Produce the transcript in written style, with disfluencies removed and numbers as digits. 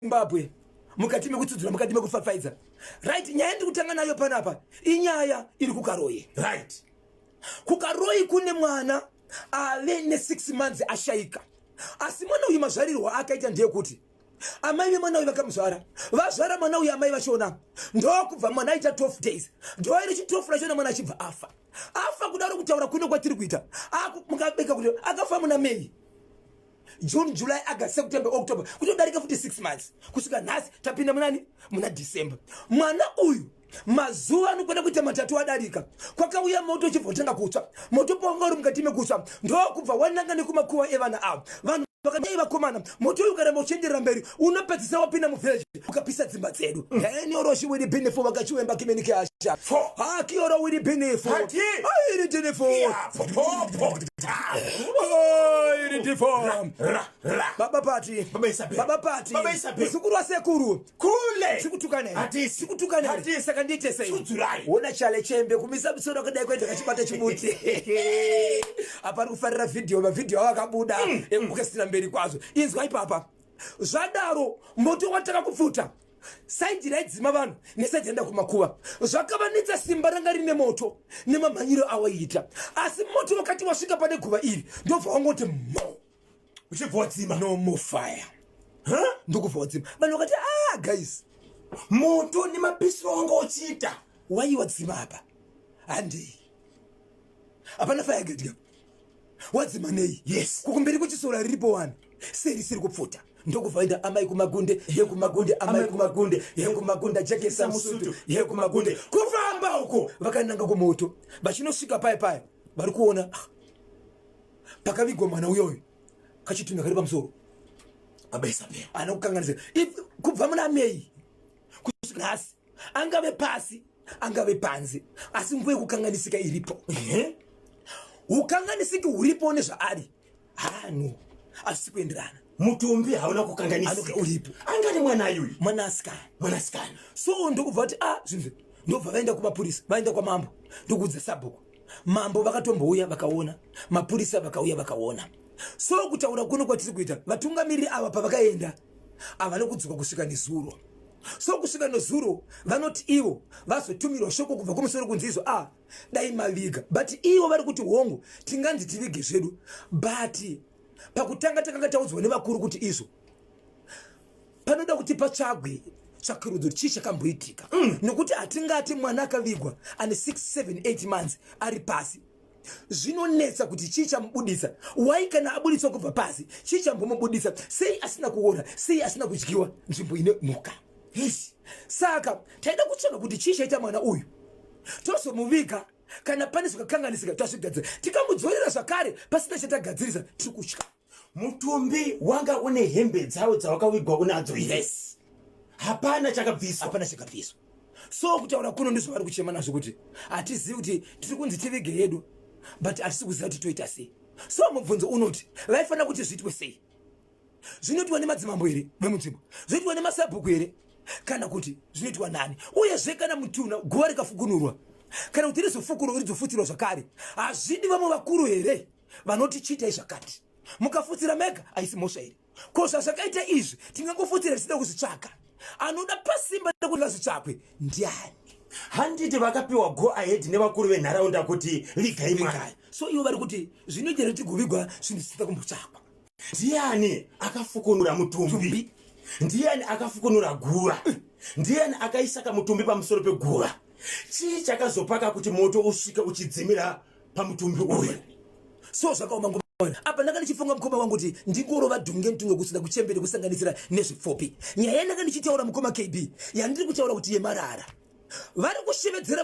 Zimbabwe mukati mekutsudzura, mukati mekufafaidza. Right, nyaya ndiri kutanga nayo panapa inyaya iri kuKaroi. KuKaroi kune mwana ave ne6 months ashayika, asi mwana uyu mazvarirwo akaita ndeyekuti amai vemwana uyu vakamuzvara, vazvara mwana uyu, amai vachona ndokubva mwana aita 12 days, ndo iri chi12 rachona mwana achibva afa. Afa kudaro, kutaura kuno kwatiri kuita, mukabeka kuti akafa muna May, June, July, August, September, October, kutodarika futi 6 months kusvika nhasi tapinda munani? Muna December. Mwana uyu mazuva anokwana kuita 3 adarika, kwakauya moto uchibva kutanga kutsva. Moto pawanga uri mukati mekutsva, ndokubva wananga nekumakuva evana avo. Vanhu vakadai, vakomana, moto uyu ukaramba uchienderera mberi unopedzisira wapinda muvillage, ukapisa dzimba dzedu. Enioroshi wiri binifo vakachiwemba kimenikeasha hakioro wiri binifo. Hati. Airi dinifo. Ya, po, po, ta. Airi difo. Ra, ra. Baba Pati. Baba Isabel. Baba Pati. Baba Isabel. Muzukuru wasekuru. Kule. Sikutukana here? Hatisi. Sikutukana here? Hatisi. Saka ndiite sei? Tsudzurai. Wona chale chembe kumisa musoro kudai kwaita kachibata chimuti apa ari kufarira vhidhiyo, mavhidhiyo avo akabuda ekukasira mberi kwazvo. Inzwa ipapa, zvadaro moto wataka kupfuta side raidzima vanhu neside raenda kumakuva, zvakavanetsa simba ranga rine moto nemamhanyiro awaiita. Asi moto wakati wasvika pane guva iri, ndobva wangoti mo. Uchibva wadzima. No more fire. Ndokubva wadzima. Vanhu vakati, "Ah guys." Moto nemapisiro wanga uchiita. Wai wadzima apa? Handei, hapana fire gedya, wadzima nei? Kukumberi kwechisora riripo wani, sei risiri kupfuta? Ndokubva enda amai kumagunde, yekumagunde, amai kumagunde, yekumagunde, ajekesa musutu yekumagunde. Kufamba uko vakananga kumoto, vachinosvika paya paya vari kuona, ah, pakavigwa mwana uyoyo kachitunha kari pamusoro. Baba Isabel. Ana kukanganisika. Kubva muna May kusvika nhasi, angave pasi, angave panze, asi nguva yekukanganisika iripo. Ukanganisiki huripo nezvaari hano asi kuenderana. Mutumbi hauna kukanganisika. Uripo. Angani mwana yuyu? Mwanasikana. Mwanasikana. So ndokubva kuti, ah, zvinhu, ndobva vaenda kumapurisa, vaenda kwamambo, ndokuudza sabhuku. Mambo vakatombouya vakaona, mapurisa vakauya vakaona. So kutaura kuno kwatiri kuita, vatungamiriri ava pavakaenda havana kudzoka kusvika nezuro. So kusvika nezuro vanoti ivo vazotumirwa shoko kubva kumusoro kunzi izvo, ah, dai maviga. But ivo vari kuti, hongu, tinganzi tivige zvedu, but pakutanga takanga taudzwa nevakuru kuti izvo panoda kuti patsvagwe tsvakirudzo, chii chakamboitika, nekuti hatingati mwana akavigwa ane 6, 7, 8 months ari pasi, zvinonetsa kuti chii chamubudisa. Wai kana abuditswa kubva pasi, chii chambomubudisa? Sei asina kuora? Sei asina kudyiwa nzvimbo ine mhuka? Yes. Saka taida kutsvaga kuti chii chaita mwana uyu, tozomuviga. Kana pane zvakakanganisika, tazvigadzira, tikamudzorera zvakare pasina chatagadzirisa, tiri kutya. Mutumbi wanga une hembe dzawo dzawakavigwa unadzo here? Yes. Hapana chakabviswa. Hapana chakabviswa. So kutaura kuno ndizvo vari kuchema nazvo kuti hatizivi kuti tiri kunzi tivige yedu, but hatisi kuziva kuti toita sei. So mubvunzo unoti, vaifanira kuti zviitwe sei? Zvinoitwa nemadzimambo here vemunzvimbo? Zvinoitwa nemasabhuku here, kana kuti zvinoitwa nani? Uyezve kana mutuna guva rikafukunurwa, kana kuti rizofukurwa, rizofutsirwa zvakare, hazvidi vamwe vakuru here vanoti chiitai zvakati? Mukafutsira mega haisi mhosva here? Ko zvazvakaita izvi, tingangofutsira tisida kuzvitsvaka? Anoda pasimba rekuti vazvitsvakwe ndiani? Handiti vakapiwa go ahead nevakuru venharaunda kuti vigai mwana? Vigai. So ivo vari kuti zvinoita here tigovigwa zvinhu zvisina kumbotsvakwa? Ndiani akafukunura mutumbi? Tumbi. Ndiani akafukunura guva? Ndiani akaisa kamutumbi pamusoro peguva? Chii chakazopaka kuti moto usvike uchidzimira pamutumbi uyu? So zvakaoma ngoma. Apa ndanga ndichifunga, mukoma wangu, kuti ndingorova dhunge ntunge kusina kuchembere, kusanganisira nezvipfupi. Nyaya yandanga ndichitaura, mukoma KB, yandiri kutaura kuti yemarara vari kushevedzera.